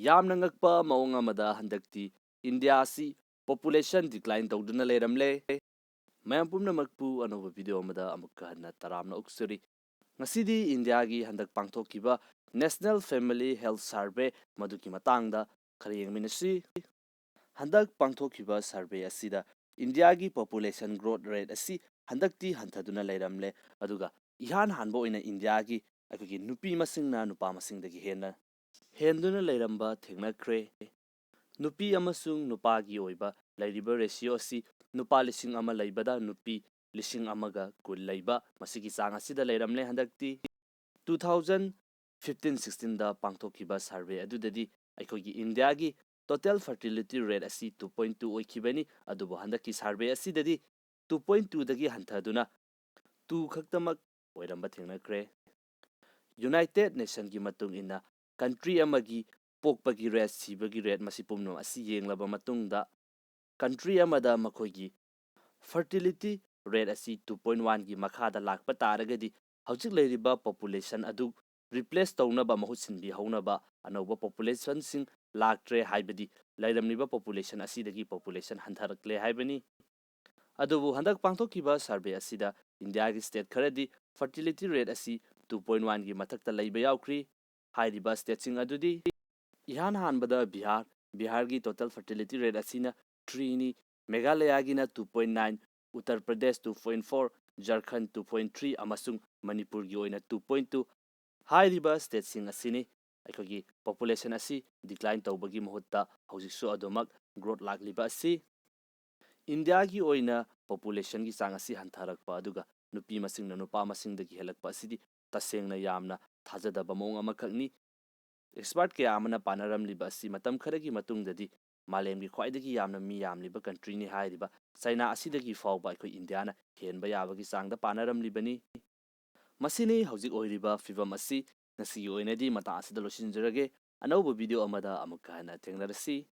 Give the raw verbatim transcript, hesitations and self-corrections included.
ꯌꯥꯝꯅ ꯉꯛꯄ ꯃꯑꯣꯡ ꯑꯃꯗ ꯍꯟꯗꯛꯇꯤ ꯏꯟꯗꯤꯌꯥ ꯑꯁꯤ population decline ꯇꯧꯗꯨꯅ ꯂꯩꯔꯝꯂꯦ꯫ ꯃꯌꯥꯝ ꯄꯨꯝꯅꯃꯛꯄꯨ ꯑꯅꯧꯕ video ꯑꯃꯗ ꯑꯃꯨꯛꯀ ꯍꯟꯅ ꯇꯔꯥꯝꯅ ꯑꯣꯛꯆꯔꯤ꯫ ꯉꯁꯤꯗꯤ ꯏꯟꯗꯤꯌꯥꯒꯤ ꯍꯟꯗꯛ ꯄꯥꯡꯊꯣꯛꯈꯤꯕ National Family Health Survey ꯃꯗꯨꯒꯤ ꯃꯇꯥꯡꯗ ꯈꯔ ꯌꯦꯡꯃꯤꯟꯅꯁꯤ꯫ ꯍꯟꯗꯛ ꯄꯥꯡꯊꯣꯛꯈꯤꯕ survey ꯑꯁꯤꯗ ꯏꯟꯗꯤꯌꯥꯒꯤ population growth rate ꯑꯁꯤ ꯍꯟꯗꯛꯇꯤ ꯍꯟꯊꯗꯨꯅ ꯂꯩꯔꯝꯂꯦ, ꯑꯗꯨꯒ ꯏꯍꯥꯟ ꯍꯥꯟꯕ ꯑꯣꯏꯅ ꯏꯟꯗꯤꯌꯥꯒꯤ ꯑꯩꯈꯣꯏꯒꯤ ꯅꯨꯄꯤ ꯃꯁꯤꯡꯅ ꯅꯨꯄꯥ ꯃꯁꯤꯡꯗꯒꯤ ꯍꯦꯟꯅ ꯍꯦꯟꯗꯨꯅ ꯂꯩꯔꯝꯕ ꯊꯦꯡꯅꯈ꯭ꯔꯦ꯫ ꯅꯨꯄꯤ ꯑꯃꯁꯨꯡ ꯅꯨꯄꯥꯒꯤ ꯑꯣꯏꯕ ꯂꯩꯔꯤꯕ ratio ꯑꯁꯤ ꯅꯨꯄꯥ ꯂꯤꯁꯤꯡ ꯑꯃ ꯂꯩꯕꯗ ꯅꯨꯄꯤ ꯂꯤꯁꯤꯡ ꯑꯃꯒ ꯀꯨꯟ ꯂꯩꯕ, ꯃꯁꯤꯒꯤ ꯆꯥꯡ ꯑꯁꯤꯗ ꯂꯩꯔꯝꯂꯦ꯫ ꯍꯟꯗꯛꯇꯤ two thousand fifteen sixteenꯗ ꯄꯥꯡꯊꯣꯛꯈꯤꯕ survey ꯑꯗꯨꯗꯗꯤ ꯑꯩꯈꯣꯏꯒꯤ ꯏꯟꯗꯤꯌꯥꯒꯤ total fertility rate ꯑꯁꯤ two point two ꯑꯣꯏꯈꯤꯕꯅꯤ, ꯑꯗꯨꯕꯨ ꯍꯟꯗꯛꯀꯤ survey ꯑꯁꯤꯗꯗꯤ two point twoꯗꯒꯤ ꯍꯟꯊꯗꯨꯅ two ꯈꯛꯇꯃꯛ ꯑꯣꯏꯔꯝꯕ ꯊꯦꯡꯅꯈ꯭ꯔꯦ꯫ United Nationꯒꯤ ꯃꯇꯨꯡ ꯏꯟꯅ country ꯑꯃꯒꯤ ꯄꯣꯛꯄꯒꯤ rate, ꯁꯤꯕꯒꯤ rate, ꯃꯁꯤ ꯄꯨꯝꯅꯃꯛ ꯑꯁꯤ ꯌꯦꯡꯂꯕ ꯃꯇꯨꯡꯗ country ꯑꯃꯗ ꯃꯈꯣꯏꯒꯤ fertility rate ꯑꯁꯤ two point oneꯒꯤ ꯃꯈꯥꯗ ꯂꯥꯛꯄ ꯇꯥꯔꯒꯗꯤ ꯍꯧꯖꯤꯛ ꯂꯩꯔꯤꯕ population ꯑꯗꯨ replace ꯇꯧꯅꯕ, ꯃꯍꯨꯠ ꯁꯤꯟꯕꯤꯍꯧꯅꯕ ꯑꯅꯧꯕ populationꯁꯤꯡ ꯂꯥꯛꯇ꯭ꯔꯦ ꯍꯥꯏꯕꯗꯤ ꯂꯩꯔꯝꯂꯤꯕ population ꯑꯁꯤꯗꯒꯤ population ꯍꯟꯊꯔꯛꯂꯦ ꯍꯥꯏꯕꯅꯤ꯫ ꯑꯗꯨꯕꯨ ꯍꯟꯗꯛ ꯄꯥꯡꯊꯣꯛꯈꯤꯕ survey ꯑꯁꯤꯗ ꯏꯟꯗꯤꯌꯥꯒꯤ state ꯈꯔꯗꯤ fertility rate ꯑꯁꯤ two point oneꯒꯤ ꯃꯊꯛꯇ ꯂꯩꯕ ꯌꯥꯎꯈ꯭ꯔꯤ꯫ ꯍꯥꯏꯔꯤꯕ stateꯁꯤꯡ ꯑꯗꯨꯗꯤ ꯏꯍꯥꯟ ꯍꯥꯟꯕꯗ ꯕꯤꯍꯥꯔ, ꯕꯤꯍꯥꯔꯒꯤ total fertility rate ꯑꯁꯤꯅ threeꯅꯤ, ꯃꯦꯘꯥꯂꯌꯥꯒꯤꯅ two point nine, Uttar Pradesh two point four, ꯖꯔꯈꯟ two point three ꯑꯃꯁꯨꯡ ꯃꯅꯤꯄꯨꯔꯒꯤ ꯑꯣꯏꯅ two point two꯫ ꯍꯥꯏꯔꯤꯕ stateꯁꯤꯡ ꯑꯁꯤꯅꯤ ꯑꯩꯈꯣꯏꯒꯤ population ꯑꯁꯤ decline ꯇꯧꯕꯒꯤ ꯃꯍꯨꯠꯇ ꯍꯧꯖꯤꯛꯁꯨ ꯑꯗꯨꯃꯛ growth ꯂꯥꯛꯂꯤꯕ ꯑꯁꯤ꯫ ꯏꯟꯗꯤꯌꯥꯒꯤ ꯑꯣꯏꯅ populationꯒꯤ ꯆꯥꯡ ꯑꯁꯤ ꯍꯟꯊꯔꯛꯄ ꯑꯗꯨꯒ ꯅꯨꯄꯤ ꯃꯁꯤꯡꯅ ꯅꯨꯄꯥ ꯃꯁꯤꯡꯗꯒꯤ ꯍꯦꯜꯂꯛꯄ ꯑꯁꯤꯗꯤ ꯇꯁꯦꯡꯅ ꯌꯥꯝꯅ ꯊꯥꯖꯗꯕ ꯃꯑꯣꯡ ꯑꯃꯈꯛꯅꯤ꯫ Expert ꯀꯌꯥ ꯑꯃꯅ ꯄꯥꯅꯔꯝꯂꯤꯕ ꯑꯁꯤ ꯃꯇꯝ ꯈꯔꯒꯤ ꯃꯇꯨꯡꯗꯗꯤ ꯃꯥꯂꯦꯝꯒꯤ ꯈ꯭ꯋꯥꯏꯗꯒꯤ ꯌꯥꯝꯅ ꯃꯤ ꯌꯥꯝꯂꯤꯕ countryꯅꯤ ꯍꯥꯏꯔꯤꯕ ꯆꯥꯏꯅꯥ ꯑꯁꯤꯗꯒꯤ ꯐꯥꯎꯕ ꯑꯩꯈꯣꯏ ꯏꯟꯗꯤꯌꯥꯅ ꯍꯦꯟꯕ ꯌꯥꯕꯒꯤ ꯆꯥꯡꯗ ꯄꯥꯅꯔꯝꯂꯤꯕꯅꯤ꯫ ꯃꯁꯤꯅꯤ ꯍꯧꯖꯤꯛ ꯑꯣꯏꯔꯤꯕ ꯐꯤꯕꯝ ꯑꯁꯤ꯫ ꯉꯁꯤꯒꯤ ꯑꯣꯏꯅꯗꯤ ꯃꯇꯥꯡ ꯑꯁꯤꯗ ꯂꯣꯏꯁꯤꯟꯖꯔꯒꯦ꯫ ꯑꯅꯧꯕ video ꯑꯃꯗ ꯑꯃꯨꯛꯀ ꯍꯟꯅ ꯊꯦꯡꯅꯔꯁꯤ꯫